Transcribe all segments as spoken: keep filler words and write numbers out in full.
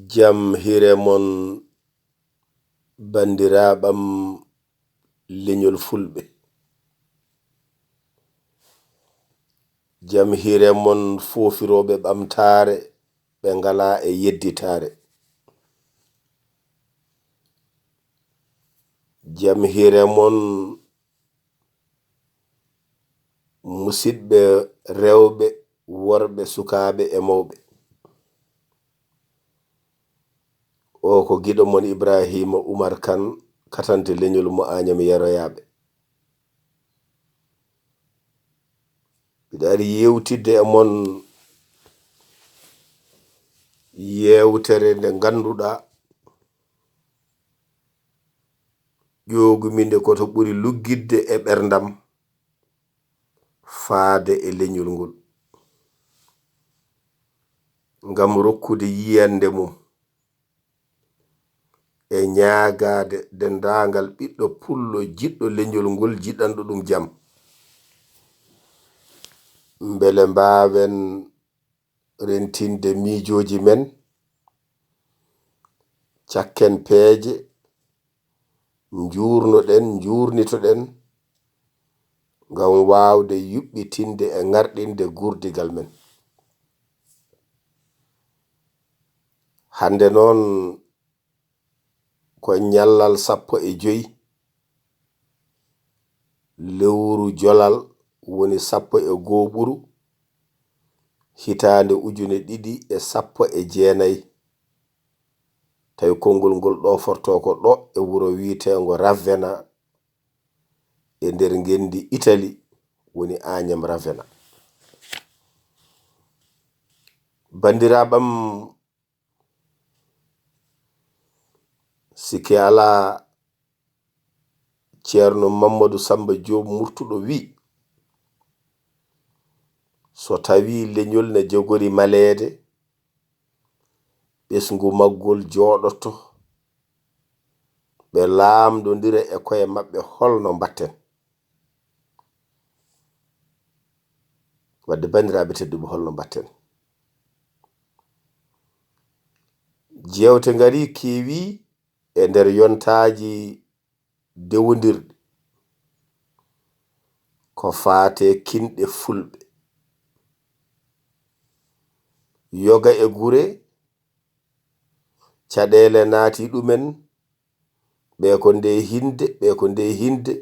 Jam hire mon, banndiraaɓam leñol Fulɓe. Jam hire mon, foofirooɓe ɓamtaare, ɓe ngalaa e yedditaare. Jam hire mon, musidɓe rewɓe, worɓe, sukaaɓe e mawɓe. O ko giɗo mon Ibraahiima Umar Kan, katante leñol mo Añam Yeroyaaɓe. Mbiɗa ari yewtidde e mon yeewtere nde ngannduɗaa, ƴoogumi nde ko to ɓuri luggitde e ɓerndam faade e leñol ngol, ngam rokkude yiyannde mum e ñaagaade denndaangal ɓiɗɗo pullo jiɗɗo leñol ngol, jiɗanɗo ɗum jam, mbele mbaawen rentinde miijooji men, cakken peeje, njuurnoɗen, njuurnitoɗen, ngam waawde yuɓɓitinde e ŋarɗinde guurdigal men. Hannde noon, ko ñallal sappo e joy lewru jolal, woni sappo e goo ɓuru, hitaande ujune ɗiɗi e sappo e jeenay. Tawi konngol ngol ɗoofortoo ko ɗo e wuro wiyeteengo Ravenna, e nder ngenndi Itali, woni Añam Ravenna. Banndiraaɓam, sikke alaa, Ceerno Mammadu Samba Joob Murtuɗo wi, so tawii leñol ne jogori maleede, ɓesngu maggol jooɗoto, ɓe laamndondira e koye maɓɓe holno mbatten. Wadde, banndiraaɓe tedduɓe, holno mbatten? Jeewte ngarii keewii e nder yontaaji dewondirɗi ko faati e kinɗe Fulɓe. Yoga e gure, caɗeele naati ɗumen, ɓee ko nde hinde, ɓee ko nde hinde.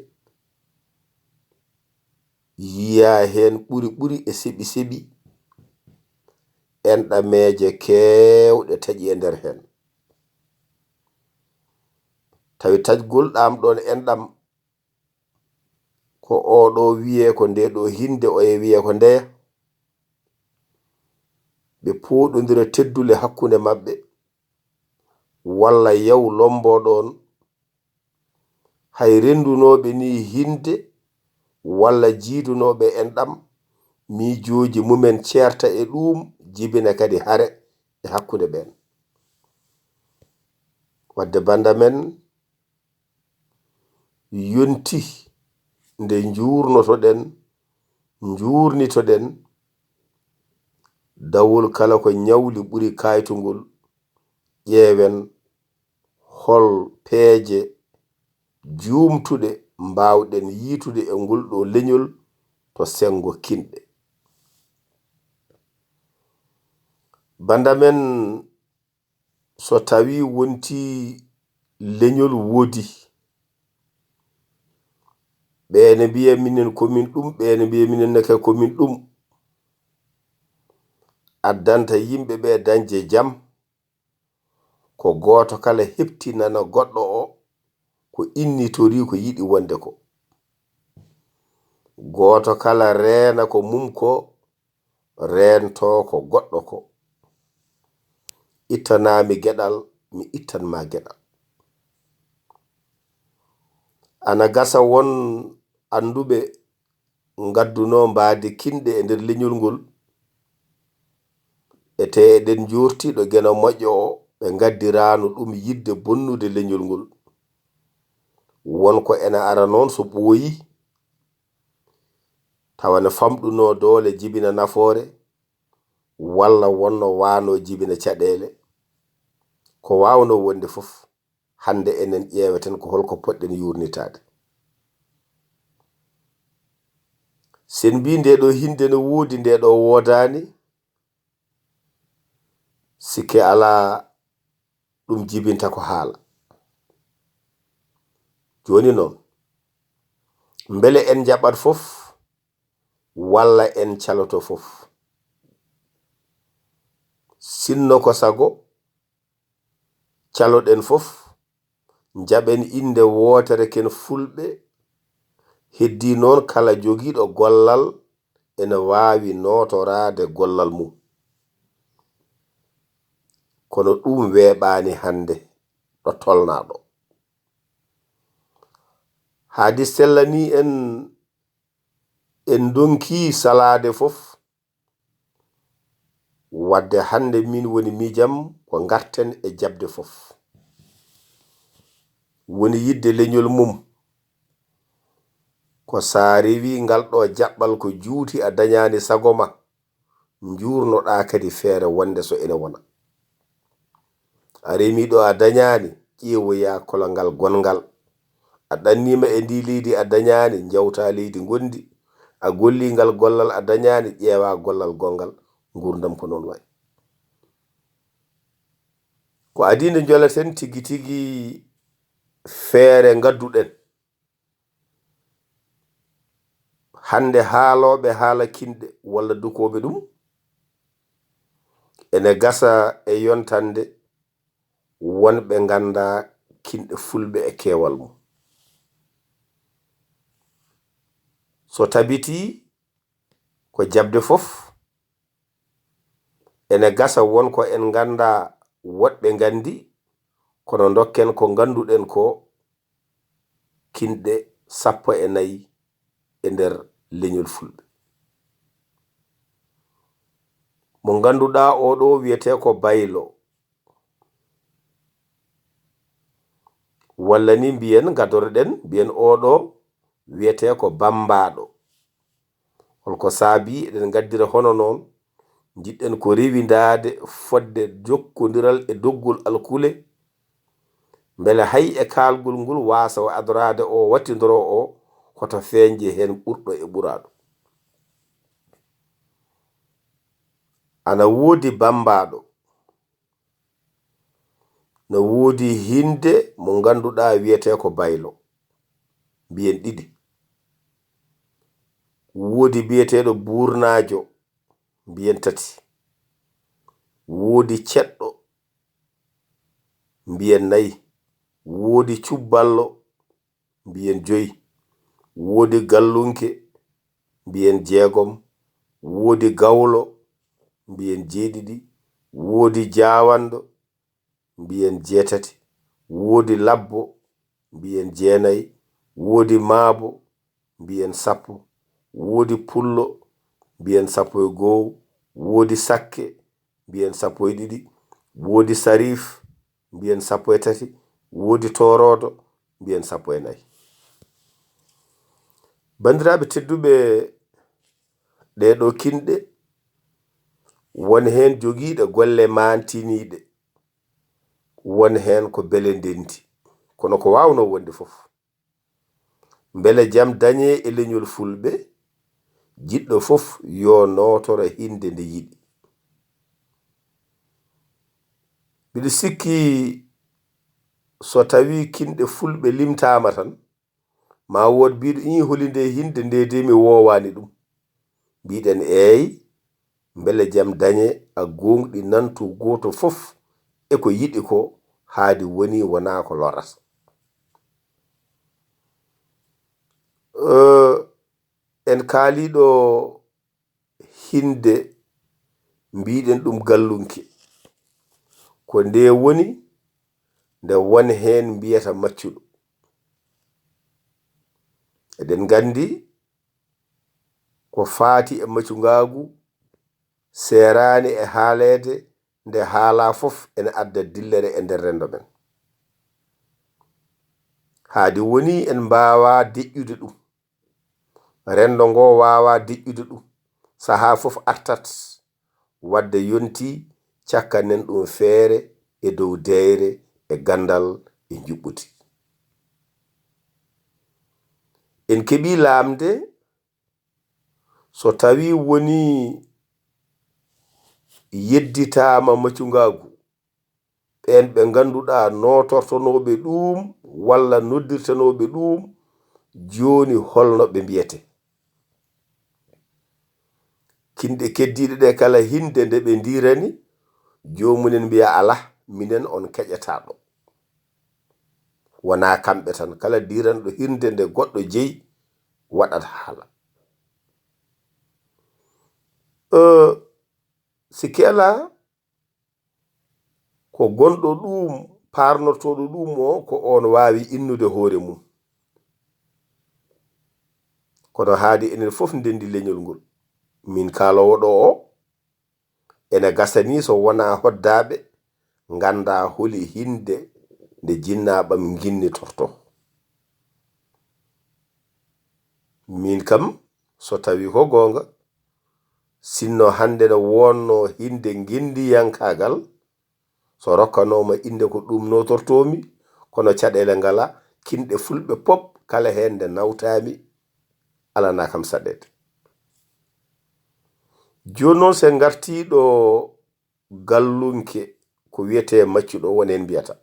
Yiyaa heen ɓuri ɓuri e seɓi seɓi, enɗameeje keewɗe taƴi e nder heen. Tawi taƴgol ɗaam ɗoon enɗam, ko oo ɗoo wiyee ko ndee ɗoo hinde, oye wiyee ko ndeya. Ɓe pooɗondira teddule hakkunde maɓɓe, walla yaw lombo ɗoon. Hay renndunooɓe nii hinde walla jiidunooɓe enɗam, miijooji mumen ceerta e ɗuum, jibina kadi hare e hakkunde ɓeen. Wadde bannda men, yonti nde njuurnotoɗen, njuurnitoɗen, dawol kala ko ñawli ɓuri kaytungol, ƴeewen hol peeje juumtuɗe mbaawɗen yiytude e ngol ɗoo leñol to senngo kinɗe. Bannda men, so tawii wontii leñol woodi, ɓee ne mbiya minen ko min ɗum, ɓee ne mbiya minen ne kay ko min ɗum, addanta yimɓe ɓee dañde jam, ko gooto kala heɓtinana goɗɗo o ko innitorii, ko yiɗi wonde ko. Gooto kala reena ko mum ko, reentoo ko goɗɗo ko. Ittanaa mi geɗal, mi ittan ma geɗal. Ana gasa won annduɓe ngaddunoo mbaadi kinɗe e nder leñol ngol. E tee eɗen njoorti ɗo Geno Moƴƴo o, ɓe ngaddiraano ɗum yiɗde bonnude leñol ngol. Won ko ena ara noon so ɓooyi, tawa ne famɗunoo doole jibina nafoore, walla wonno waanoo jibina caɗeele. Ko waawnoo wonde fof, hannde enen ƴeeweten ko holko potɗen yuurnitaade. Sen mbii nde ɗo hinde no woodi, nde ɗo woodaani, sikke alaa ɗum jibinta ko haala. Jooni noon, mbele en njaɓat fof, walla en caloto fof? Sinno ko sago, caloɗen fof, njaɓen innde wootere ken fulɓe, heddii noon kala jogiiɗo gollal ene waawi nootoraade gollal mum. Kono ɗum weeɓaani hannde ɗo tolnaa ɗo. Haadi sellanii en, en ndonkii salaade fof, wadde hannde min woni miijam ko ngarten e jaɓde fof. Woni yiɗde leñol mum. Ko so a rewii ngal ɗo jaɓɓal ko juuti a dañaani sago ma, njuurnoɗaa kadi feere wonde so ene wona. A remii ɗo a dañaani, ƴeewoyaa kolongal gonngal. A ɗanniima e ndi leydi a dañaani, njawtaa leydi ngondi. A gollii ngal gollal a dañaani, ƴeewaa gollal gonngal. Nguurndam ko noon wayi. Ko adii nde njoleten tigi tigi feere ngadduɗen. Hannde haalooɓe haala kinɗe walla dukooɓe ɗum, ene gasa e yontande wonɓe nganndaa kinɗe fulɓe e keewal mum. So tabitii ko jaɓde fof, ene gasa won ko en nganndaa woɗɓe nganndi, kono ndokken ko ngannduɗen ko kinɗe sappo e nayi e nder leñol fulɓe. Mo ngannduɗaa oɗo wiyetee ko Baylo, walla ni mbiyen, ngadoroɗen, mbiyen oɗo wiyetee ko Bammbaaɗo. Holko saabii eɗen ngaddira hono noon? Njiɗɗen ko rewindaade fodde jokkondiral e doggol alkule, mbele hay e kaalgol ngol waasa o adoraade o wattindoro o, hoto feeñje heen ɓurɗo e ɓuraaɗo. Ana woodi Bammbaaɗo, no woodi hinde mo ngannduɗaa wiyetee ko Baylo, mbiyen ɗiɗi. Woodi biyeteeɗo Buurnaajo, mbiyen tati. Woodi Ceɗɗo, mbiyen nayi. Woodi Cubballo, mbiyen joyi. Woodi Gallunke, mbiyen jeegom. Woodi Gawlo, mbiyen jeeɗiɗi. Woodi Jaawanɗo, mbiyen jeetati. Woodi Labbo, mbiyen jeenayi. Woodi Maabo, mbiyen sappo. Woodi Pullo, mbiyen sappo e goo. Woodi Sakke, mbiyen sappo e ɗiɗi. Woodi Sarif, mbiyen sappo e tati. Woodi Tooroodo, mbiyen sappo e nayi. Banndiraaɓe tedduɓe, ɗee ɗoo kinɗe, won heen jogiiɗe golle maantiniiɗe, won heen ko bele ndenti, kono ko waawnoo wonde fof, mbele jam dañee e leñol fulɓe, jiɗɗo fof yo nootoro hinde nde yiɗi. Mbiɗo sikki so tawii kinɗe fulɓe limtaama tan, ma wood biiɗo, "Ii, holi nde hinde nde de mi woowaani ɗum?" Mbiɗen, "Eey, mbele jam dañe, a gooŋɗi nantu gooto fof e ko yiɗi ko, haadi woni wonaa ko lorata." Eh, en kaaliɗo hinde mbiɗen ɗum gallunke. Ko nde woni nde won heen mbiyata maccuɗo. Eɗen nganndi ko faati e macungaagu seeraani e haaleede, nde haalaa fof ene adda dillere e nder renndo men. Haadi woni en mbaawaa deƴƴude ɗum. Renndo ngo waawaa deƴƴude ɗum. Sahaa fof artat. Wadde yontii cakkanen ɗum feere e dow deeyre, e ganndal, e njuɓɓudi. En keɓii laamde, so tawii wonii yedditaama macungaagu, ɓeen ɓe ngannduɗaa nootortonooɓe ɗuum walla noddirtanooɓe ɗuum, jooni holno ɓe mbiyetee? Kinɗe keddiiɗe ɗe kala hinde nde ɓe ndiirani, joomumen mbiya, "Alaa, minen on keƴataa ɗo." Wonaa kamɓe tan, kala diiranɗo hinde nde goɗɗo jeyi, waɗat haala. Eh, si kela ko gonɗo ɗuum, paarnortooɗo ɗuum o, ko oon waawi innude hoore mum. Kono haade enen fof ndenndi leñol ngol. Min kaaloowo ɗo o, ene gasa ni so wonaa hoddaaɓe nganndaa holi hinde nde jinnaaɓam nginnitortoo. Min kam, so tawii ko goonga, sinno hannde no wonnoo hinde ngenndiyankaagal, so rokkanooma innde ko ɗum nootortoomi, kono caɗeele ngala, kinɗe fulɓe pop kala heen nde nawtaami, alanaa kam saɗeede. Jooni noon, so en ngartii ɗo gallunke, ko wiyetee maccuɗo, won heen mbiyata.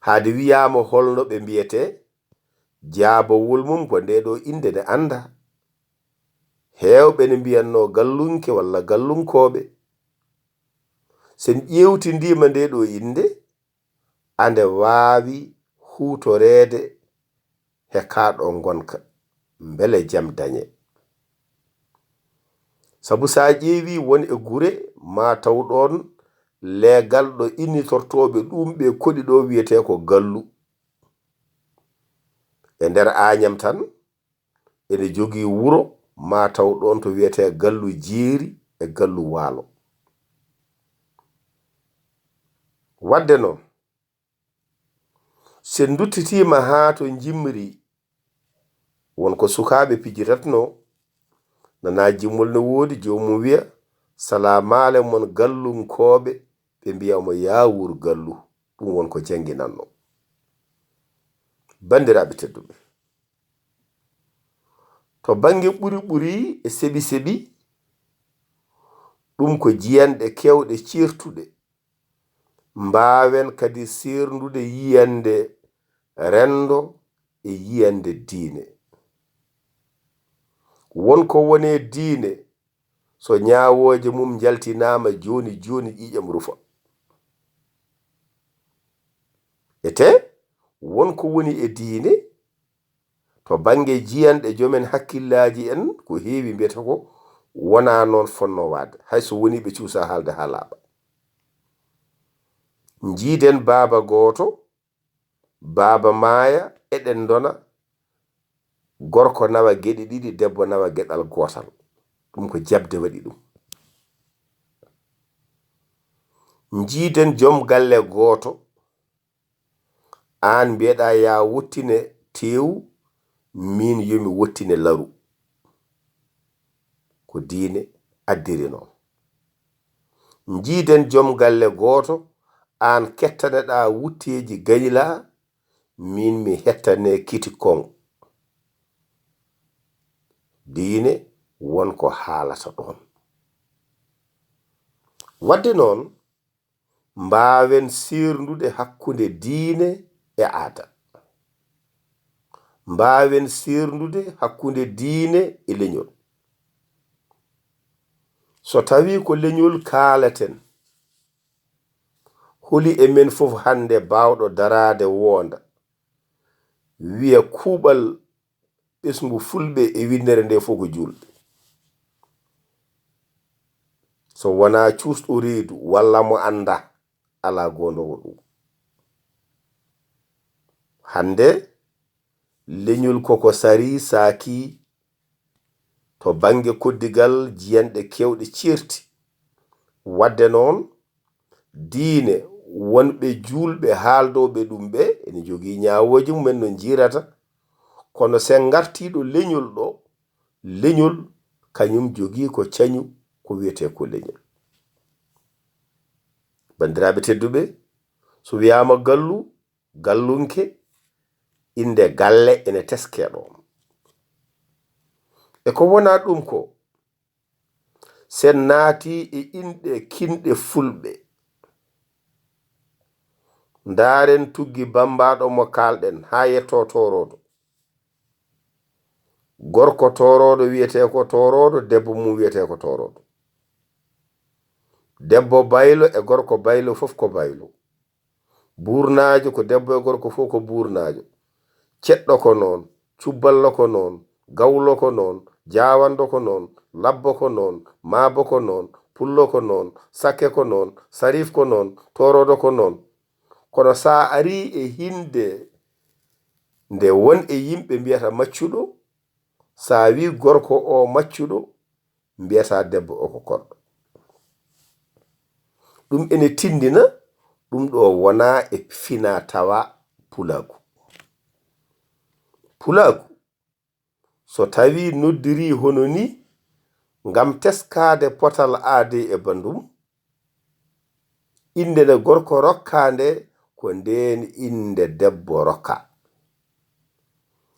Haade wiyaama holno ɓe mbiyetee, jaabawol mum ko ndee ɗo innde ne anndaa. Heewɓe ne mbiyatnoo gallunke walla gallunkooɓe. So en ƴeewtindiima ndee ɗo innde, ande waawi huutoreede he kaa ɗo ngonka, mbele jam dañe. Sabu so a ƴeewi won e gure, ma taw ɗoon leegal ɗo innitortooɓe ɗum ɓe koɗi ɗo wiyetee ko Gallu. E nder Aañam tan, ene jogii wuro, ma taw ɗoon to wiyetee Gallu Jeeri e Gallu Waalo. Wadde noon, so en nduttitiima haa to Njimri, won ko sukaaɓe pijiratnoo, nanaa jimol no woodi, joomum wiya, "Salaamaale mon gallunkooɓe," ɓe mbiya mo, "Yaa wuur Gallu." Ɗum won ko jannginatnoo. Banndiraaɓe tedduɓe, to bannge ɓuri ɓuri e seɓi seɓi, ɗum ko jiyanɗe keewɗe ceertuɗe. Mbaawen kadi seerndude yiyannde renndo e yiyannde diine. Won ko woni e diine, so ñaawooje mum njaltinaama jooni jooni, ƴiiƴam rufa. Ete, won ko woni e diine, to bannge jiyanɗe, joomen hakkillaaji en, ko heewi mbiyata ko wonaa noon fonnoo waade, hay so wonii ɓe cuusaa haalde haa laaɓa. Njiiden baaba gooto, baaba maaya, eɗen ndona, gorko nawa geɗe ɗiɗi, debbo nawa geɗal gootal. Ɗum ko jaɓde waɗi ɗum. Njiiden joom galle gooto, aan mbiyeɗaa yaa wottine teewu, miin yo mi wottine laru. Ko diine addiri noon. Njiiden joom galle gooto, aan kettaneɗaa wutteeji gañilaa, miin mi hettane kiti koŋ. Diine won ko haalata ɗoon. Wadde noon, mbaawen seerndude hakkunde diine e aada. Mbaawen seerndude hakkunde diine e leñol. So tawii ko leñol kaalaten, holi e men fof hannde baawɗo daraade woonda, wiya kuuɓal ɓesngu fulɓe e winndere nde fof ko juulɓe? So wonaa cuusɗo reedu walla mo anndaa, alaa goondoowo ɗum. Hannde, leñol koko sari saaki to bannge koddigal, jiyanɗe keewɗe ceerti. Wadde noon, diine, wonɓe juulɓe haaldooɓe ɗum ɓe ene njogii ñaawooje mumen no njiirata, kono so en ngartii ɗo leñol ɗo, leñol kañum jogii ko cañu, ko wiyetee ko leñol. Banndiraaɓe tedduɓe, so wiyaama gallu, gallunke, innde galle ene teskee ɗoon. E ko wonaa ɗum ko, sen naati e inɗe kinɗe fulɓe, ndaaren tuggi bammbaaɗo mo kaalɗen haa yettoo tooroodo. Gorko tooroodo wiyetee ko tooroodo, debbo mum wiyetee ko tooroodo. Debbo baylo e gorko baylo fof ko baylo. Buurnaajo ko debbo e gorko fof ko buurnaajo. Ceɗɗo ko noon, cubballo ko noon, gawlo ko noon, jaawando ko noon, labbo ko noon, maabo ko noon, pullo ko noon, sakke ko noon, sariif ko noon, tooroodo ko noon. Kono so a arii e hinnde nde won e yimɓe mbiyata maccuɗo, so a wii gorko o maccuɗo, mbiyata debbo o ko korɗo. Ɗum ene tinndina ɗum ɗo wonaa e finaa tawaa pulaagu. Pulaagu, so tawii noddirii hono nii, ngam teskaade potal aadee e banndum, innde nde gorko rokkaa nde, ko ndeen innde debbo rokkaa.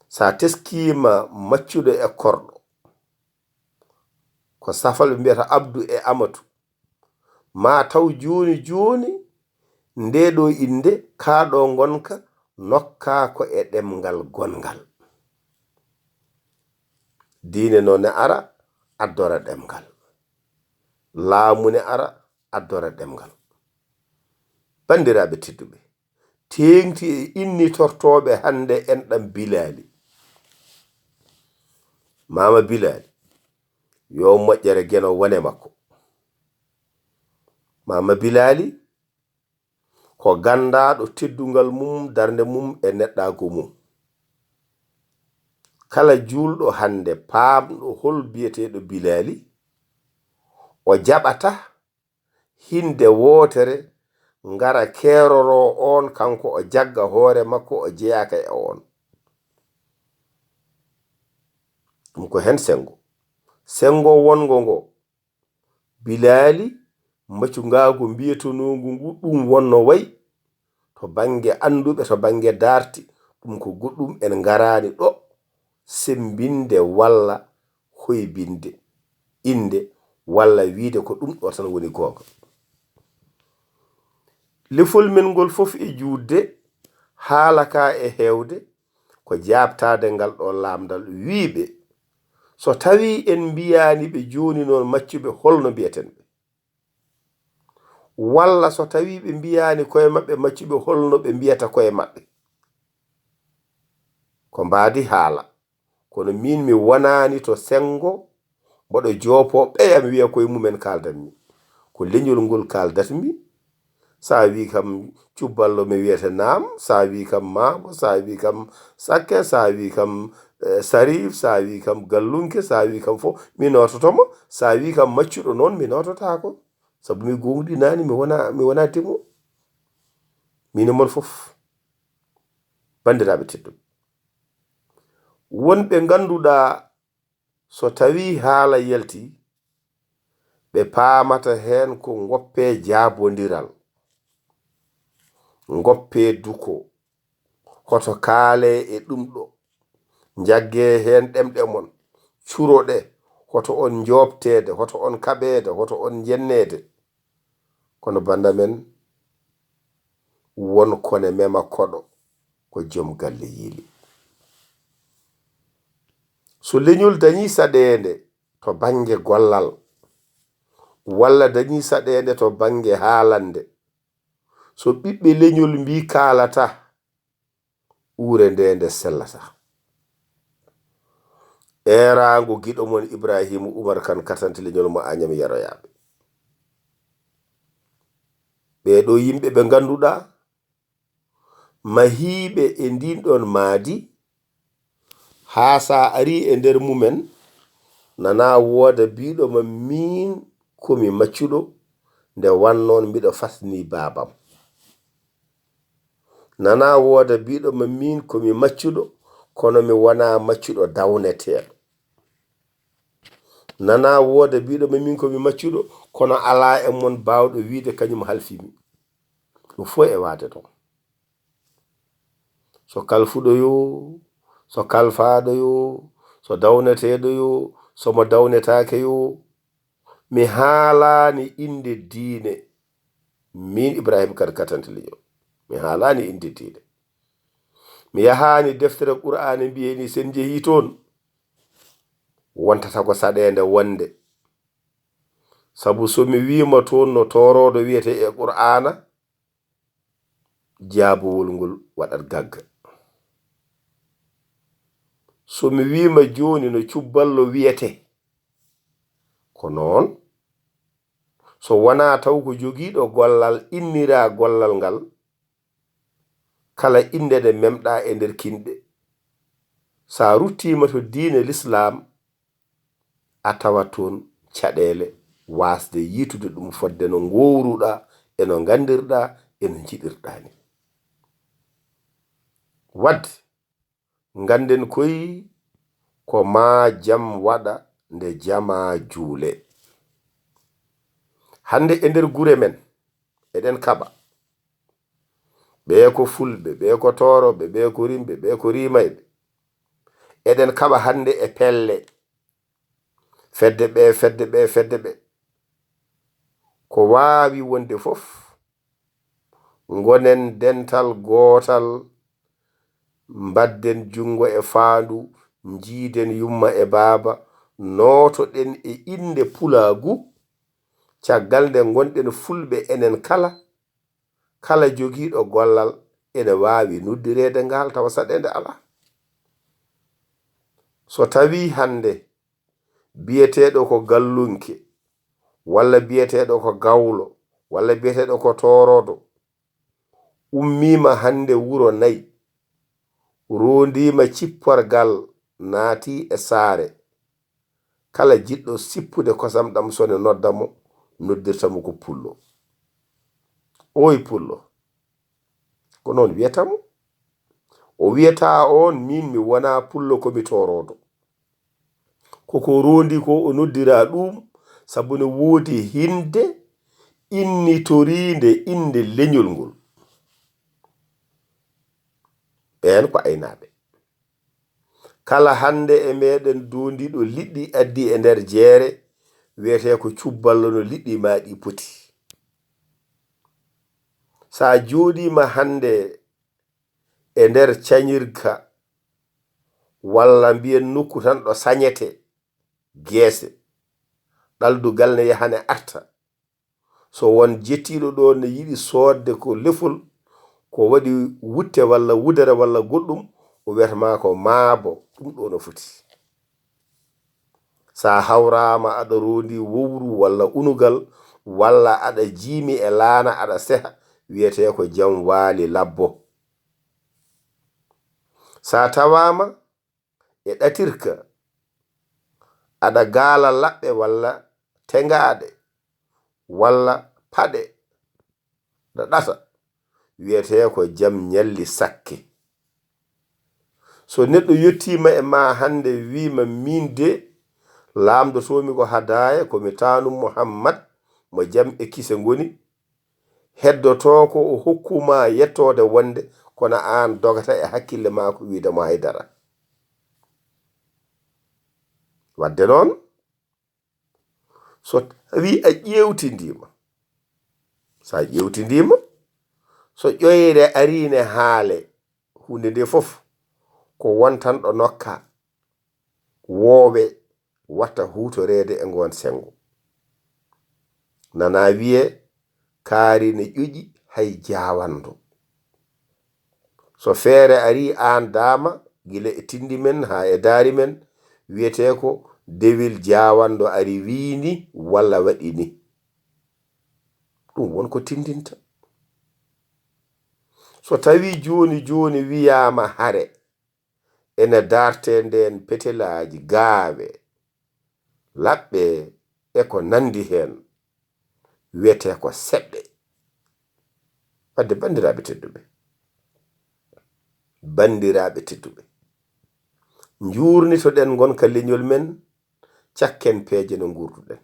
So a teskiima maccuɗo e korɗo, ko safalɓe mbiyata Abdu e Amatu, maa taw jooni jooni ndee ɗoo innde, kaa ɗoo ngonka, nokkaa ko e ɗemngal gonngal. Diine noon ne ara, addora ɗemngal. Laamu ne ara, addora ɗemngal. Banndiraaɓe tedduɓe, teeŋti e innitortooɓe hannde enɗam Bilaali. Maama Bilaali, yo moƴƴere Geno wone makko. Maama Bilaali ko ganndaaɗo teddungal mum, darnde mum e neɗɗaagu mum. Kala juulɗo hannde paamɗo hol biyeteeɗo Bilaali, o jaɓata hinnde wootere ngara keeroroo oon, kanko o jagga hoore makko, o jeyaaka e oon. Ɗum ko heen senngo. Senngo wonngo ngo, Bilaali, macungaagu mbiyetonoogu ngu, ɗum wonno wayi to bannge annduɓe, to bannge daarti, ɗum ko goɗɗum, en ngaraani ɗo semmbinde walla hoybinde innde walla wiyde ko ɗum ɗo tan woni goonga. Lefol men ngol fof e juutde, haala ka e heewde, ko jaabtaade ngal ɗo laamndal wiyɓe, so tawii en mbiyaani ɓe jooni noon maccuɓe, holno mbiyeten ɓe? Walla so tawii ɓe mbiyaani koye maɓɓe maccuɓe, holno ɓe mbiyata koye maɓɓe? Ko mbaadi haala. Kono miin mi wonaani to senngo mboɗo joopoo ɓeya mi wiya koye mumen kaaldatmi. Ko leñol ngol kaaldatmi. So a wii kam cubballo mi wiyata naam, so a wii kam maabo, so a wii kam sakke, so a wii kam, eh, sariif, so a wii kam gallunke, so a wii kam fof mi noototo mo, so a wii kam maccuɗo noon mi noototaako. Sabu mi goongɗinaani, mi wona, mi wona dimo. Miin e mon fof, banndiraaɓe tedduɓe. Won ɓe ngannduɗaa so tawii haala yalti, ɓe paamata heen ko ngoppee jaabondiral, ngoppee duko, hoto kaalee e ɗum ɗo, njaggee heen ɗemɗe mon, curoɗe, hoto on njoopteede, hoto on kaɓeede, hoto on njenneede. Kono bannda men won kone mema koɗo ko joom galle yiili. So leñol dañii saɗeende to bannge gollal, walla dañii saɗeende to bannge haalande, so ɓiɓɓe leñol mbii kaalata, uure nde nde sellata. Eeraango giɗo mon Ibraahiima Umar Kan, katante leñol mo Añam Yaroyaaɓe. Ɓee ɗoo yimɓe ɓe ngannduɗaa, mahiiɓe e ndiin ɗoon maadi, haa so a arii e nder mumen, nanaa wooda biiɗo ma miin ko mi maccuɗo, nde wannoon mbiɗo fasni baabam. Nanaa wooda biiɗo ma miin ko mi maccuɗo, kono mi wonaa maccuɗo dawneteeɗo. Nanaa wooda biiɗo ma miin ko mi maccuɗo, kono alaa e mon baawɗo wiyde kañum halfi mi. Ɗum fof e waade toon. So kalfuɗo yo, so kalfaaɗo yo, so dawneteeɗo yo, so mo dawnetaake yo, mi haalaani innde diine, miin Ibrahim Kane Katante Liƴo, mi haalaani innde diine. Mi yahaani deftere Qur'aana mbiyee ni, so en njehii toon, wontata ko saɗeende wonde. Sabu so mi wiima toon no tooroodo wiyetee e Qur'aana, jaabowol ngol waɗat gagga. So mi wiima jooni no cubballo wiyetee, ko noon. So wonaa taw ko jogiiɗo gollal inniraa gollal ngal, kala innde nde memɗaa e nder kinɗe, so a ruttiima to diine Lislaam, a tawat toon caɗeele waasde yiitude ɗum fodde no ngoowruɗaa e no nganndirɗaa e no njiɗirɗaa ni. Waɗde, ngannden koy ko maa jam waɗa nde jamaa juulee. Hannde e nder gure men, eɗen kaɓa. Ɓee ko fulɓe, ɓee ko toorooɓe, ɓee ko rimɓe, ɓee ko riimayɓe. Eɗen kaɓa hannde e pelle. Fedde ɓee, fedde ɓee, fedde ɓee. Ko waawi wonde fof, ngonen dental gootal, mbadden junngo e faandu, njiiden yumma e baaba, nootoɗen e innde pulaagu, caggal nde ngonɗen fulɓe enen kala, kala jogiiɗo gollal ene waawi noddireede ngal tawa saɗeende alaa. So tawii hannde biyeteeɗo ko gallunke, walla biyeteeɗo ko gawlo, walla biyeteeɗo ko tooroodo, ummiima hannde wuro nayi, roondiima cipporgal, naati e saare, kala jiɗɗo sippude kosam ɗam so ne nodda mo, noddirta mo ko pullo. Ooy pullo. Ko noon wiyata mo. O wiyata oon, miin mi wonaa pullo, ko mi tooroodo. Ko ko roondi ko o noddira ɗum, sabu ne woodi hinnde innitoriinde innde leñol ngol. Ɓeen ko aynaaɓe. Kala hannde e meeɗen doondiiɗo liɗɗi addi e nder jeere, wiyetee ko cubballo no liɗɗi maa ɗi poti. So a jooɗiima hannde e nder cañirka, walla mbiyen nokku tan ɗo sañetee geese, ɗaldugal ne yaha ne arta. So won jettiiɗo ɗo ne yiɗi soodde ko lefol, ko waɗi wutte walla wudere walla goɗɗum, o wiyata ma ko maabo, ɗum ɗo no foti. Sa hawraama aɗa roondi wowru walla unugal, walla aɗa jiimi e laana aɗa seha, wiyetee ko jam waali labbo. Sa tawaama e ɗatirka, aɗa gaala laɓɓe walla teŋaaɗe walla paɗe ɗa ɗata, wiyetee ko jam ñalli sakke. So neɗɗo yettiima e ma hannde, wiima, miin de laamdotoomi ko hadaaya, ko mi taanum Muhammad, mo jam e kise ngoni, heddotoo ko o hokku ma yettoode wonde kono aan dogata e hakkille ma ko wiide mo haydara. Wadde noon, so tawi a ƴeewtindiima, so a ƴeewtindiima, so ƴoyre arii ne haale, huunde nde fof ko wontanɗo nokka, woowe watta huutoreede e ngoon senngo. Nana wiyee, kaari ne ƴoƴi hay jaawando. So feere arii aan daama, gila e tinndi men haa e daari men, wiyetee ko dewel jaawando ari wii ni walla waɗi ni. Ɗum won ko tinndinta. So tawii jooni jooni wiyaama hare, ene dartee ndeen petelaaji, gaawe, laɓɓe e ko nanndi heen, wiyetee ko seɓɓe. Wadde banndiraaɓe tedduɓe, banndiraaɓe tedduɓe, njuurnitoɗen ngonka leñol men, cakken peeje no nguurduɗen.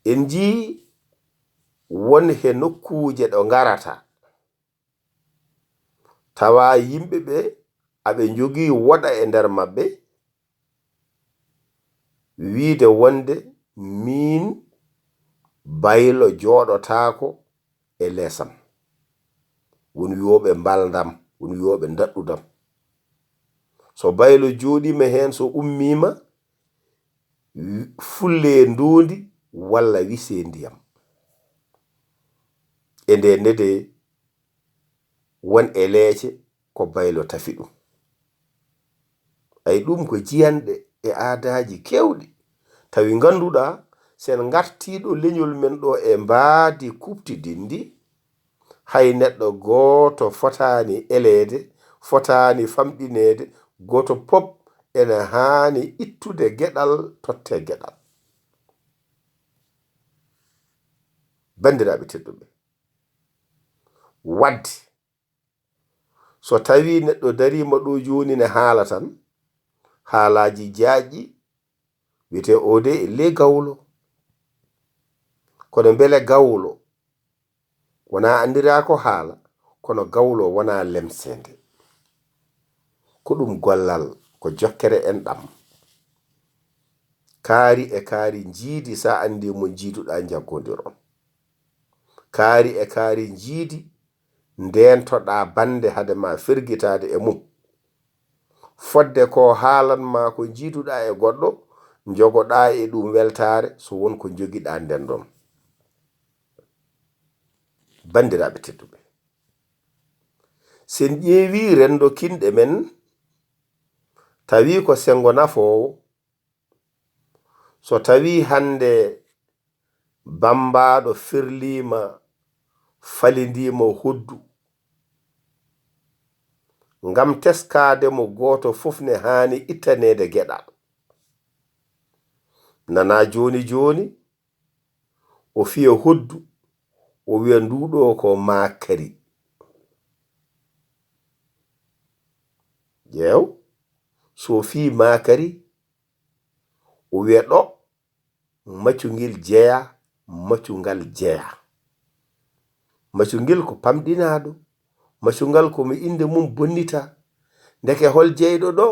En njii won he nokkuuje ɗo ngarata, tawa yimɓe ɓe aɓe njogii woɗa e nder maɓɓe, wiide wonde miin baylo jooɗotaako e leesam. Won wi'ooɓe mbaldam, won wi'ooɓe ndaɗɗudam. So baylo jooɗiima heen, so ummiima, wi-, fullee ndoondi walla wisee ndiyam. E nde nde de won e leece ko baylo tafi ɗum. Ay ɗum ko jiyanɗe e aadaaji keewɗi. Tawi ngannduɗaa, sen ngartii ɗo leñol men ɗo e mbaadi kuɓtidinndi, hay neɗɗo gooto fotaani eleede, fotaani famɗineede, gooto pop ene haani ittude geɗal, tottee geɗal. Banndiraaɓe tedduɓe, wadde so tawii neɗɗo dariima ɗo jooni ne haala tan haalaaji jaajɗi, wiyetee oo de le gawlo. Kono mbele gawlo wonaa anndiraa ko haala, kono gawlo wonaa lemseende. Ko ɗum gollal, ko jokkere enɗam. Kaari e kaari njiidi, so a anndii mo njiiduɗaa, njaggondiron. Kaari e kaari njiidi, ndeentoɗaa bannde hade ma fergitaade e mum. Fodde ko haalan ma ko njiiduɗaa e goɗɗo, njogoɗaa e ɗum weltaare, so won ko njogiɗaa ndendon. Banndiraaɓe tedduɓe, sen ƴeewi renndo kinɗe men, tawi ko senngo nafoowo. So tawi hannde bammbaaɗo ferliima, falindiima hoddu, ngam teskaade mo, gooto fof ne haani ittaneede geɗal. Nana jooni jooni, o fiya hoddu, o wiya ndu ɗo ko maakari. Ƴeew, so fii maakari, o wiya ɗo, macungel jeya, macungal jeya. Macungel ko pamɗinaaɗo, macungal ko mo innde mum bonnita. Ndeke hol jeyɗo ɗo?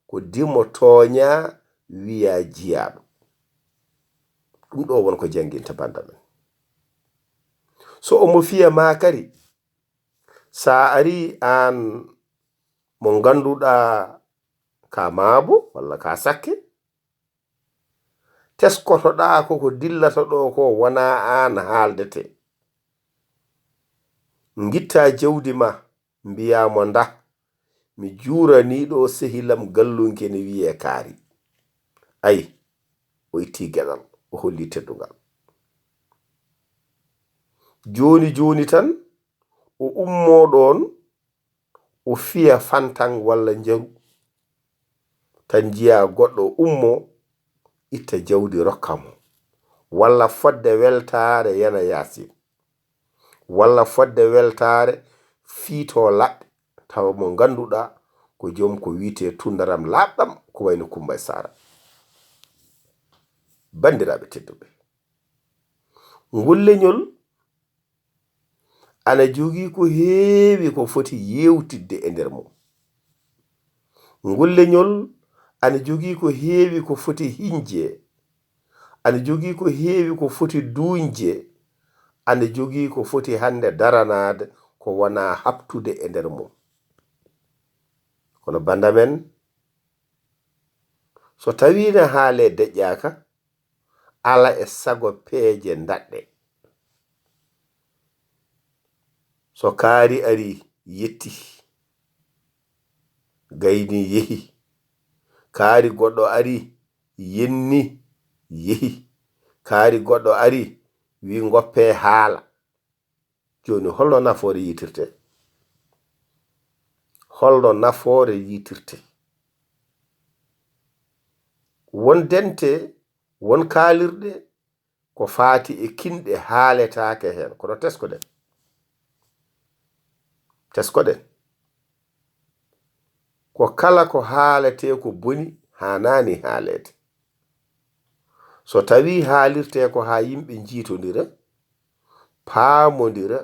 Ko dimo tooña, wiya jiyaaɗo. Ɗum ɗo won ko jannginta bannda men. So omo fiya maakari, sa ari aan mo ngannduɗaa ka maabo walla ka sakke, teskotoɗaa ko ko dillata ɗo ko wonaa aan haaldete. Ngittaa jawdi ma, mbiyaa mo ndah, mi juuranii ɗo sehilam gallunke ne wiyee Kaari. Ay, o ittii geɗal, o holli teddungal. Jooni jooni tan, o ummoo ɗoon, o fiya fantan walla njaru, tan njiyaa goɗɗo ummoo, itta jawdi rokka mo, walla fodde weltaare yana Yaasin, walla fodde weltaare fiito laɓɓe, tawa mo ngannduɗaa ko joom ko wiyetee tunndaram laaɓɗam, ko wayno Kumba e Saara. Banndiraaɓe tedduɓe, ngol leñol ana jogii ko heewi ko foti yeewtidde e nder mum. Ngol leñol ana jogii ko heewi ko foti hiñje, ana jogii ko heewi ko foti duuñje, ana jogii ko foti hannde daranaade ko wonaa haɓtude e nder mum. Kono bannda men, so tawii ne haalee deƴƴaaka, ala e sago peeje ndaɗɗe. So Kaari ari, yetti, gayni, yehi. Kaari goɗɗo ari, yenni, yehi. Kaari goɗɗo ari, wi ngoppe haala. Jooni, holno nafoore yiitirte? Holno nafoore yiitirte? Won dente, won kaalirɗe ko faati e kinɗe haaletaake heen, kono teskoɗen. Teskoɗen. Ko kala ko haaletee ko boni, haanaani haaleede. So tawii haalirtee ko haa yimɓe njiitondira, paamondira,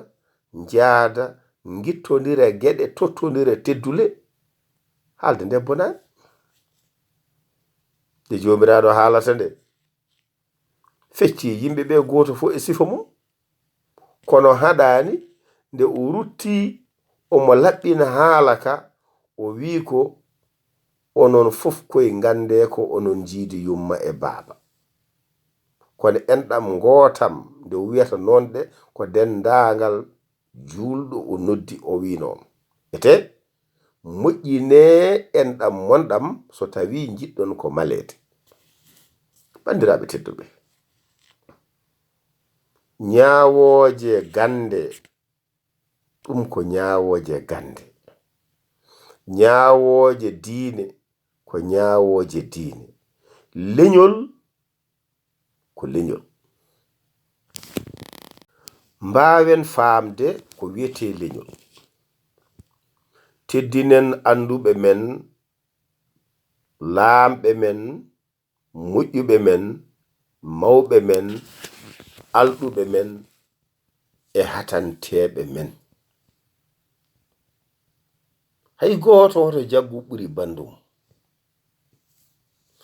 njaada, ngittondira geɗe, tottondira teddule. Haalde nde bonaani. Nde Joomiraaɗo haalata nde, fecci yimɓe ɓe gooto fof e sifa mum. Kono haɗaani nde o rutti omo laɓɓina haala ka, o wii ko, "Onon fof koye nganndee ko onon njiidi yumma e baaba." Kono enɗam ngootam nde o wiyata noon ɗe ko denndaangal juulɗo o noddi, o wii noon. Ete, moƴƴinee enɗam mon ɗam so tawii njiɗɗon ko maleede. Banndiraaɓe tedduɓe, ñaawooje gannde, ɗum ko ñaawooje gannde. Ñaawooje diine, ko ñaawooje diine. Leñol, ko leñol. Mbaawen faamde ko wiyetee leñol. Teddinen annduɓe men, laamɓe men, moƴƴuɓe men, mawɓe men, alɗuɓe men, e hatanteeɓe men. Hay gooto hoto jaggu ɓuri banndum.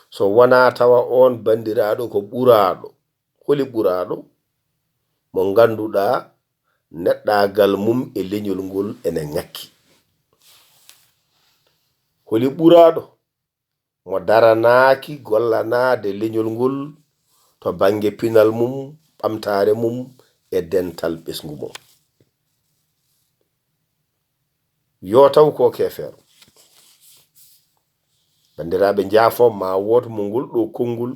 So wonaa tawa oon banndiraaɗo ko ɓuraaɗo. Holi ɓuraaɗo? Mo ngannduɗaa neɗɗaagal mum e leñol ngol ene ŋakki. Holi ɓuraaɗo? Mo daranaaki gollanaade leñol ngol to bannge pinal mum, ɓamtaare mum e dental ɓesngu mum. Yo taw ko keefeero. Banndiraaɓe, njaafo ma wood mo ngol ɗo konngol,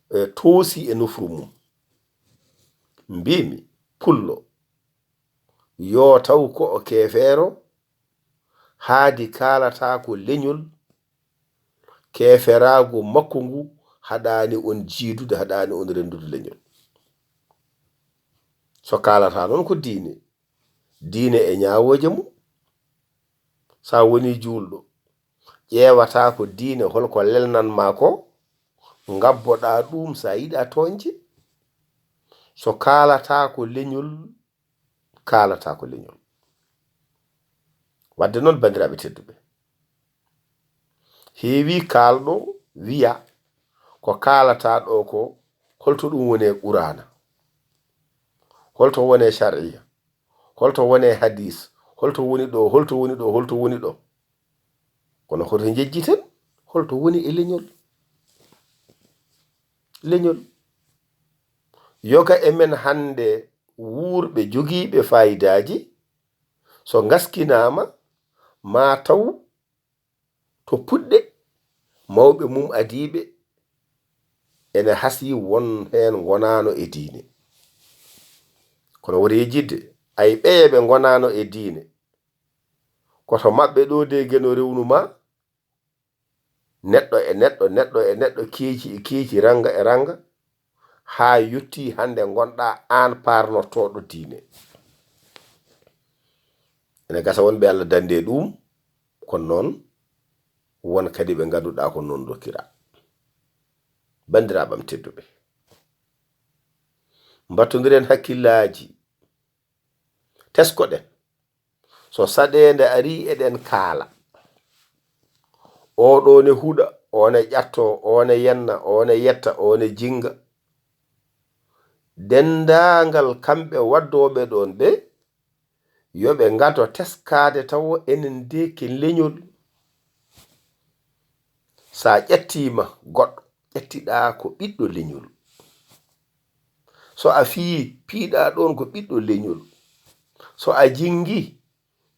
e, toosi e nofru mum. Mbiimi, pullo, yo taw ko o keefeero, haadi kaalata ko leñol, keeferaagu makko ngu haɗaani on jiidude, haɗaani on renndude leñol. So kaalata noon ko diine, diine e ñaawooje mum. Sa woni juulɗo, ƴeewata ko diine, holko lelnan ma ko, ngabboɗa ɗum sa yiɗa tooñde. So kaalata ko leñol, kaalata ko leñol. Wadde noon, banndiraaɓe tedduɓe, heewi kaalɗo wiya ko kaalata ɗo ko holto ɗum woni e Quraana, holto woni e shar'iyya, holto woni e hadiis, holto woni ɗo, holto woni ɗo, holto woni ɗo. Kono hoto njejjiten holto woni e leñol. Leñol. Yoga e men hannde wuurɓe jogiiɓe faayidaaji, so ngaskinaama, ma taw to puɗɗe mawɓe mum adiiɓe ene hasii won heen ngonaano e diine. Kono wota yejjitde, ay ɓeye ɓe ngonaano e diine, ko to maɓɓe ɗo de Geno rewnu ma, neɗɗo e neɗɗo, neɗɗo e neɗɗo, keeci e keeci, rannga e rannga, haa yettii hannde ngonɗa aan paarnortooɗo diine. Ene gasa won ɓe Allah dande e ɗum, kono noon won kadi ɓe ngannduɗaa ko noon dokkira. Banndiraaɓe am tedduɓe, mbattondiren hakkillaaji, teskoɗen. So saɗeende arii, eɗen kaala. Oɗo ne huɗa, o ne ƴatto, o ne yenna, o ne yetta, o ne jinnga. Denndaangal kamɓe waddooɓe ɗoon ɓe, yo ɓe ngado teskaade tawo enen de ke leñol. Sa ƴettiima goɗɗo, ƴettiɗaa ko ɓiɗɗo leñol. So a fiyii, piiɗaa ɗoon ko ɓiɗɗo leñol. So a jinngii,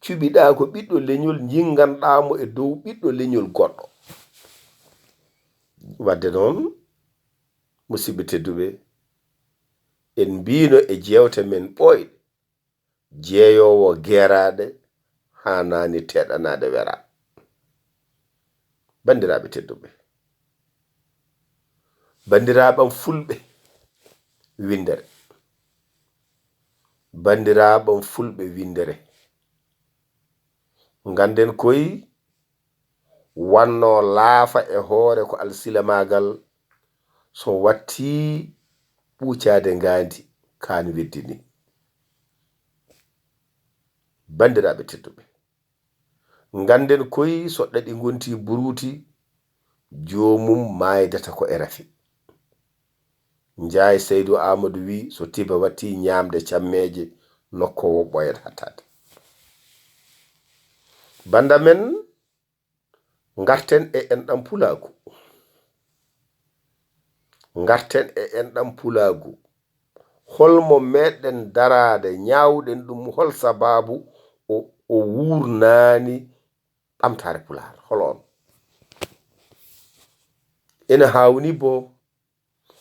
cuɓiɗaa ko ɓiɗɗo leñol, njinnganɗaa mo e dow ɓiɗɗo leñol goɗɗo. Wadde noon, musidɓe tedduɓe, en mbiino e jeewte men ɓooyɗe, jeeyoowo geeraaɗe haanaani teɗanaade weraa. Banndiraaɓe tedduɓe, banndiraaɓam fulɓe winndere, banndiraaɓam fulɓe winndere, ngannden koy wanno laafa e hoore ko alsilamaagal so watti ɓuucaade ngaandi, kaan weddini. Banndiraaɓe tedduɓe, ngannden koy so ɗaɗi ngonti buruuti, joomum maaydata ko e rafi. Njaay Saydu Aamadu wi, so tiba watti ñaamde cammeeje, nokkoowo ɓooyat hattaade. Bannda men, ngarten e enɗam pulaagu. Ngarten e enɗam pulaagu. Hol mo meeɗɗen daraade, ñaawɗen ɗum, hol sabaabu o, o wuurnaani ɓamtaare Pulaar? Hol on? Ina haawni bo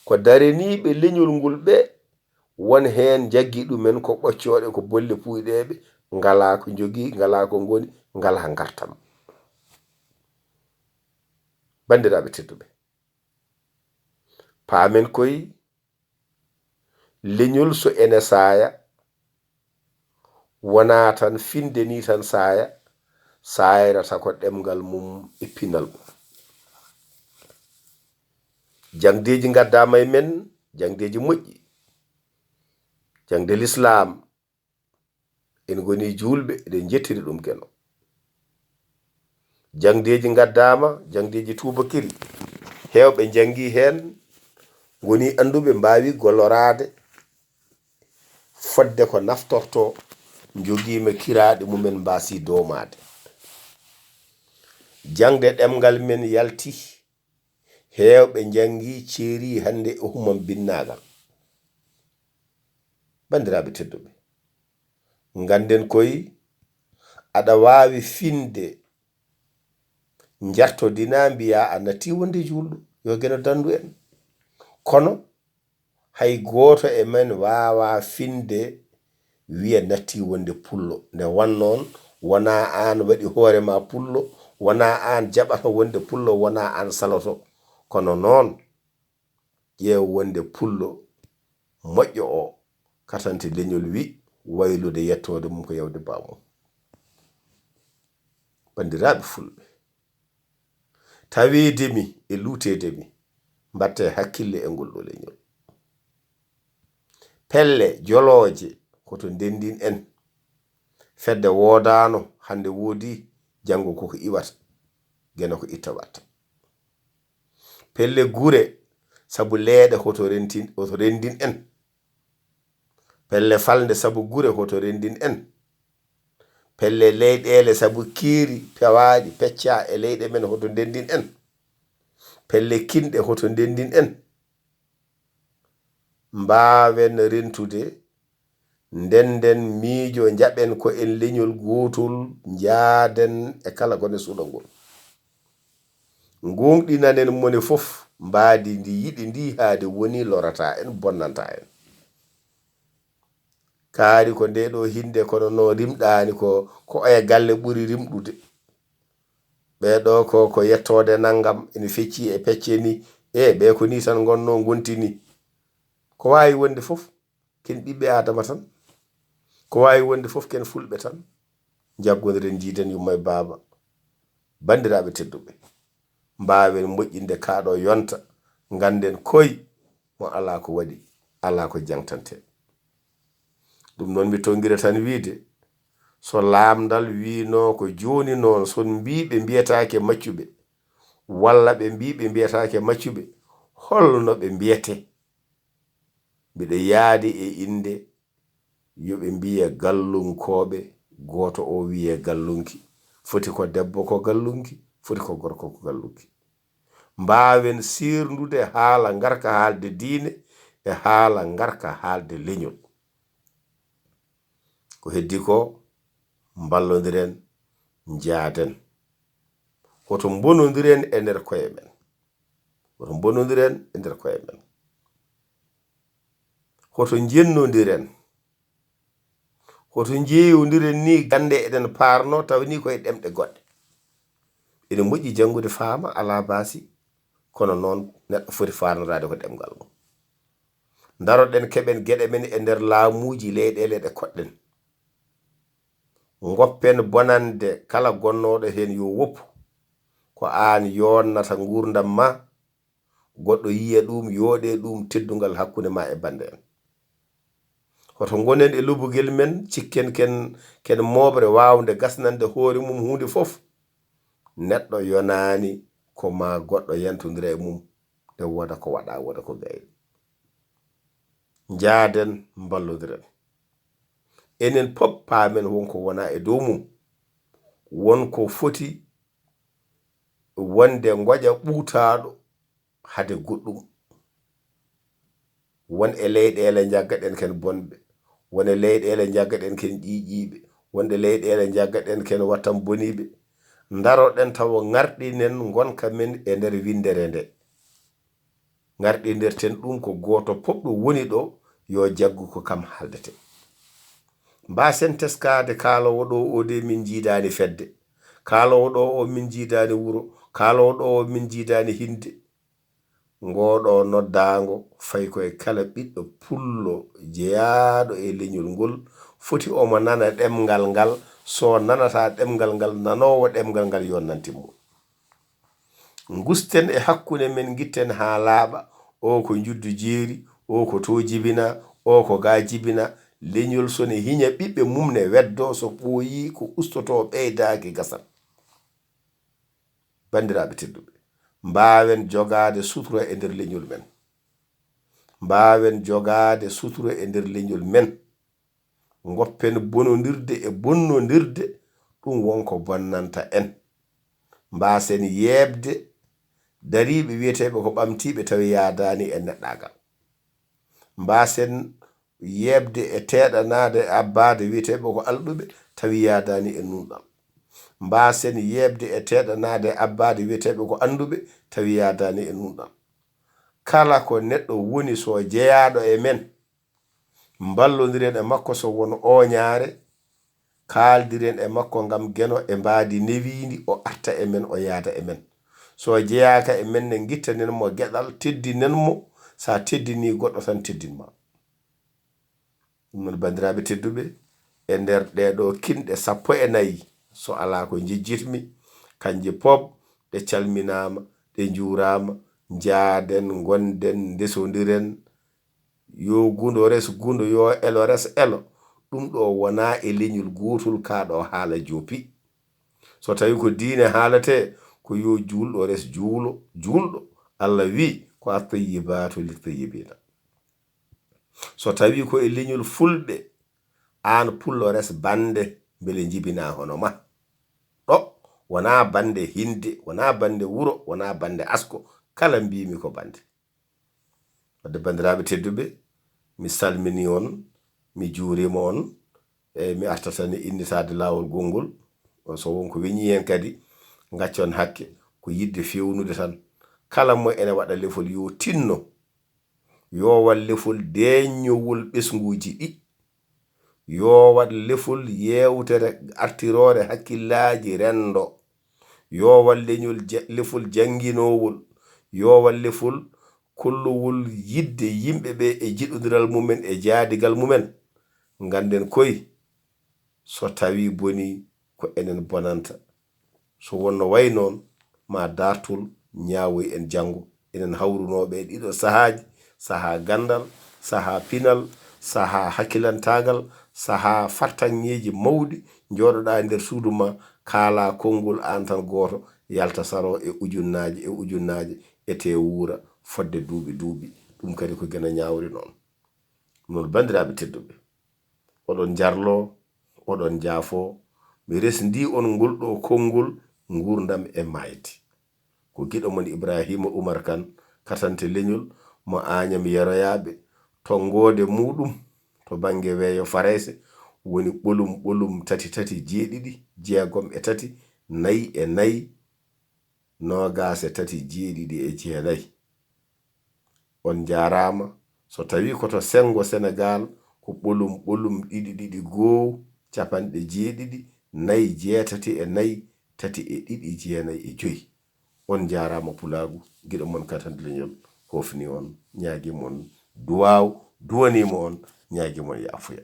ko daraniiɓe leñol ngol ɓe, won heen njaggi ɗumen ko ɓoccooɗe, ko bolle puuyɗeeɓe, ngalaa ko njogii, ngalaa ko ngoni, ngalaa ngartam. Banndiraaɓe tedduɓe, paamen koy, leñol so ene saaya, wonaa tan finde ni tan saaya, saayrata ko ɗemngal mum e pinal mum. Jaŋdeeji ngaddaama e men, jaŋdeeji moƴƴi, jaŋde lislaam, en ngoni juulɓe, eɗen njettiri ɗum Geno. Jaŋdeeji ngaddaama, jaŋdeeji tuubakiri, heewɓe njanngi heen, ngoni annduɓe, mbaawi golloraade fodde ko naftortoo, njogiima kiraaɗe mumen, mbaasi doomaade. Jaŋde ɗemngal men yalti, heewɓe njanngi, ceeri, hannde o humam binnaagal. Banndiraaɓe tedduɓe, ngannden koy, aɗa waawi finde, njartodinaa, mbiyaa a natti wonde juulɗo, yo Geno danndu en. Kono hay gooto e men waawaa finde wiya natti wonde pullo. Nde wannoon, wonaa aan waɗi hoore ma pullo, wonaa aan jaɓata wonde pullo, wonaa aan saloto. Kono noon, ƴeew wonde pullo moƴƴo o, katante leñol wi, waylude yettoode mum ko yawde baamum. Banndiraaɓe fulɓe, taweede mi e luuteede mi, mbatte hakkille e ngol ɗo leñol. Pelle jolooje, hoto ndenndin en. Fedde woodaano, hannde woodi, janngo koko iwata, Geno ko itta watta. Pelle gure, sabu leeɗe, hoto rentin-, hoto renndin en. Pelle falnde, sabu gure, hoto renndin en. Pelle leyɗeele, sabu keeri pewaaɗi, peccaa e leyɗe men, hoto ndenndin en. Pelle kinɗe, hoto ndenndin en. Mbaawen rentude, ndennden miijo, njaɓen ko en leñol gootol, njaaden e kala ko ne suuɗa ngol. Ngoongɗinanen mone fof, mbaadi ndi yiɗi ndi, haade woni lorata en, bonnanta en. Kaari ko nde ɗo hinde, kono no rimɗaani ko, ko oya galle ɓuri rimɗude. Ɓee ɗo ko, ko yettoode nanngam, ene fecci e pecce ni. E ɓe ko ni tan ngonno, ngontini. Ko waawi wonde fof, ken ɓiɓɓe Aadama tan. Ko waawi wonde fof, ken fulɓe tan. Njaggondiren, njiiden yumma e baaba. Banndiraaɓe tedduɓe, mbaawen moƴƴinde kaa ɗo yonta, ngannden koy mo alaa ko waɗi, alaa ko jaŋtante. Ɗum noon, mi tonngira tan wiide, so laamndal wiino ko jooni noon, so mbii ɓe mbiyetaake maccuɓe, walla ɓe mbii ɓe mbiyetaake maccuɓe, holno ɓe mbiyetee? Mbiɗa yaadi e innde, yo ɓe mbiye gallunkooɓe, gooto o wiye gallunki. Foti ko debbo ko gallunki, foti ko gorko ko gallunki. Mbaawen siirndude haala ngarka haalde diine e haala ngarka haalde leñol. Ko heddi ko, mballondiren, njaaden. Hoto mbonondiren e nder koye men. Hoto mbonondiren e nder koye men. Hoto njennondiren. Hoto njeeyondiren ni gannde eɗen paarno, tawa ni koye ɗemɗe goɗɗe. Ene moƴƴi janngude faama, alaa baasi, kono noon neɗɗo foti faarnoraade ko ɗemngal mum. Ndaroɗen, keɓen geɗe men e nder laamuuji leyɗeele ɗe koɗɗen. Ngoppen bonande kala gonnooɗo heen, yo woppu. Ko aan yonnata nguurndam ma, goɗɗo yiya ɗum, yooɗe ɗum teddungal hakkunde ma e bannde en. Oto ngonen e lobugel men, cikken ken, ken mooɓre waawnde gasnande hoore mum huunde fof. Neɗɗo yonaani ko maa goɗɗo yantondira e mum, nde wooda ko waɗa, wooda ko gayni. Njaaden, mballondiren. Enen pop paamen won ko wona e dow mum. Won ko foti wonde ngoƴa ɓuutaaɗo hade goɗɗum. Won e leyɗeele njaggaɗen ken bonɓe. Won e leyɗeele njaggaɗen ken ƴiiƴiiɓe. Won e leyɗeele njaggaɗen ken wattan boniiɓe. Ndaroɗen tawa ngarɗinen ngonka men e nder winndere nde. Ngarɗinirten ɗum ko gooto pop ɗo woni ɗo, yo jaggu ko kam haaldete. Mbaasen teskaade kaaloowo ɗo o de min njiidaani fedde. Kaaloowo ɗo o min njiidaani wuro. Kaaloowo ɗo o min njiidaani hinde. Ngoo ɗo noddaango fay ko e kala ɓiɗɗo pullo jeyaaɗo e leñol ngol, foti omo nana ɗemngal ngal. So nanataa ɗemngal ngal, nanoowo ɗemngal ngal yo nantin mo. Ngusten e hakkunde men, ngitten haa laaɓa. O ko njuddu jeeri, o ko to jibina, o ko ga jibina. Leñol so ne hiña ɓiɓɓe mum ne weddoo, so ɓooyii ko ustotoo ɓeydaaki gasat. Banndiraaɓe tedduɓe, mbaawen jogaade sutura e nder leñol men. Mbaawen jogaade sutura e nder leñol men. Ngoppen bonondirde e bonnondirde, ɗum won ko bonnanta en. Mbaasen yeeɓde dariiɓe wiyeteeɓe ko ɓamtiiɓe tawi yaadaani e neɗɗaagal. Mbaasen yeeɓde e teeɗanaade e abbaade wiyeteeɓe ko alɗuɓe tawi yaadaani e nunɗal. Mbaasen yeeɓde e teeɗanaade e abbaade wiyeteeɓe ko annduɓe tawi yaadaani e nunɗal. Kala ko neɗɗo woni so jeyaaɗo e men, mballondiren e makko so won ooñaare, kaaldiren e makko ngam Geno e mbaadi newiindi, o arta e men, o yaada e men. So jeyaaka e men ne, ngittanen mo geɗal, teddinen mo. Sa teddini goɗɗo tan, teddin ma. Ɗum noon, banndiraaɓe tedduɓe, e nder ɗee ɗoo kinɗe sappo e nayi, so alaa ko njejjitmi, kanje pop ɗe calminaama, ɗe njuuraama. Njaaden, ngonden, ndesondiren. Yo gundo res gundo, yo elo res elo. Ɗum ɗo wonaa e leñol gootol ka ɗo haala joopi. So tawi ko diine haalatee, ko yo juulɗo res juulo, juulɗo. Allah wi, ko at-tayyibaatu lit-tayyibina. So tawi ko e leñol fulɓe, aan pullo res bannde, mbele njibina hono ma. Ɗo wonaa bannde hinde, wonaa bannde wuro, wonaa bannde asko, kala mbimi ko bannde. Wadde, banndiraaɓe tedduɓe, mi salmini on, mi juurima on, e mi artata ni innitaade laawol gongol. So won ko weñi hen kadi, ngaccon hakke, ko yidde fewnude tan. Kala mo ene waɗa lefol, yo tinno, yo waɗ lefol deeññowol ɓesnguuji ɗi, yo waɗ lefol yeewtere artiroore hakkillaaji renndo, yo waɗ leñol ja-, lefol jannginoowol, yo waɗ lefol kollowol yidde yimɓe ɓe e jiɗondiral mumen e jaadigal mumen. Ngannden koy, so tawi boni, ko enen bonanta. So wonno way noon, ma daartol ñaawoy en janngo. Enen hawrunooɓe e ɗiɗo sahaaji, sahaa ganndal, sahaa pinal, sahaa hakkilantaagal, sahaa fartaŋŋeeji mawɗi, njooɗoɗaa e nder suudu ma, kaalaa konngol aan tan gooto, yalta saroo e ujunnaaje e ujunnaaje, etee wuura fodde duuɓi duuɓi. Ɗum kadi ko Geno ñaawri noon. Noon, banndiraaɓe tedduɓe, oɗon njarloo, oɗon njaafoo, mi resndii on ngol ɗo konngol nguurndam e maayde. Ko giɗo mon Ibraahiima Umar Kan, katante leñol mo Aañam Yeroyaaɓe, tonngoode muuɗum to bannge weeyo Farayse woni ɓolum ɓolum tati tati jeeɗiɗi jeegom e tati, nayi e nayi, noogaas e tati, jeeɗiɗi e jeenayi. On njaaraama. So tawii ko to senngo Senegaal, ko ɓolum ɓolum ɗiɗi ɗiɗi goo, capanɗe jeeɗiɗi, nayi jeetati e nayi, tati e ɗiɗi, jeenayi e joyi. On njaaraama Pulaagu, giɗo mon katante leñol, hofni on, ñaagi mon duwaaw, duwaniima on, ñaagi mon yaafuya.